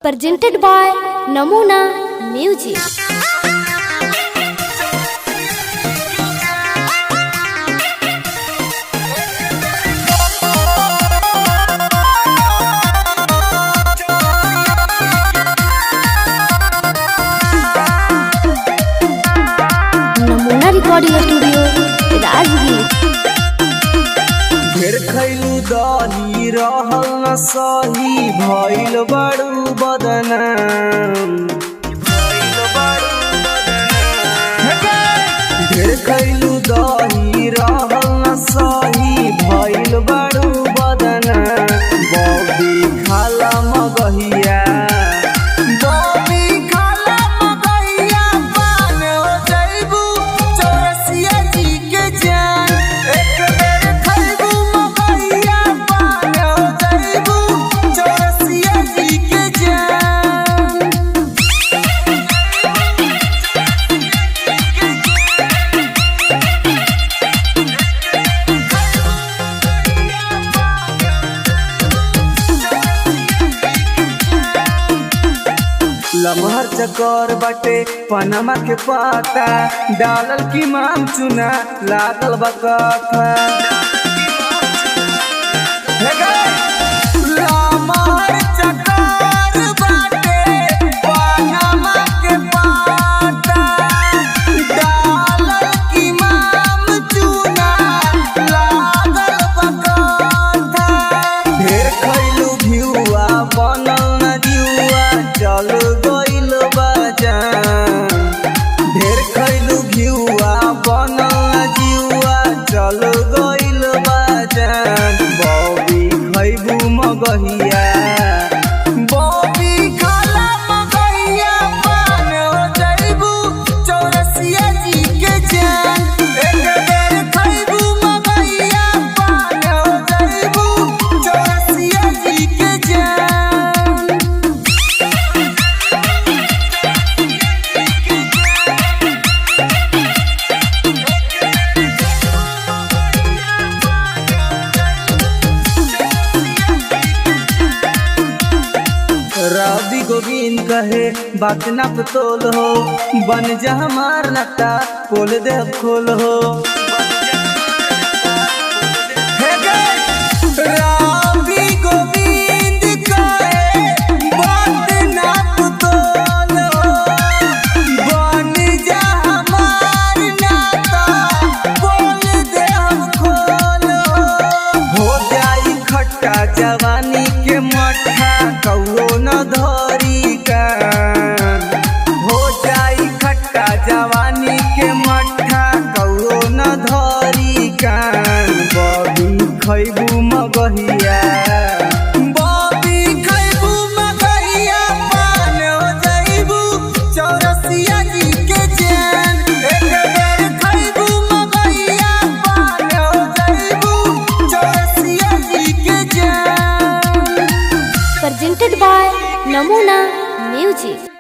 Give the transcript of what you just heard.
Presented by Namuna Music. Namuna Recording Studio, Rajgir. ढेर खैलू दही रहल न सही भइल बड़ू बदनाम। ढेर खैलू दही रहल न सही भइल बड़ू बदनाम। बॉबी खाला मगहिया, बॉबी खाला मगहिया, पान हो जइबू चौरसिया जी के जान। एक बेर खइबू मगहिया, पान हो जइबू चौरसिया जी के जान। लमहर चकर बाटे पनमा के पाता, डालल की माम चुना लागल बकथा। हे गे! लमहर चकर बाटे पनमा के पाता, डालल की माम चुना लागल बकथा। ढेर खैलू घिउआ बनल न जिउआ चल गइल बजान। ढेर खैलू घिउआ बनल न जिउआ चल गइल बजान। बॉबी खैबू मगहिया, बॉबी खाला मगहिया, पान हो जइबू चौरसिया जी के जान। एक बेर खैबू मगहिया, पान हो जइबू चौरसिया जी के जान। रवि गोविंद कहे बात नाप तोल हो, बन जा हमार नक्ता पोल दे खोल हो। हे गे! रवि गोविंद कहे बात नाप तोल हो, बन जा हमार नाता पोल दे हम खोल हो। हो जाई खट्टा जवानी के मट्ठा कौओ न धरी कान। हो जाई खट्टा जवानी के मट्ठा कौओ न धरी कान। बॉबी खैबू मगहिया, बॉबी खैबू मगहिया, पान हो जइबू चौरसिया जी के जान। एक बेर खैबू मगहिया, पान हो जइबू चौरसिया जी के जान। Presented by Namuna Music.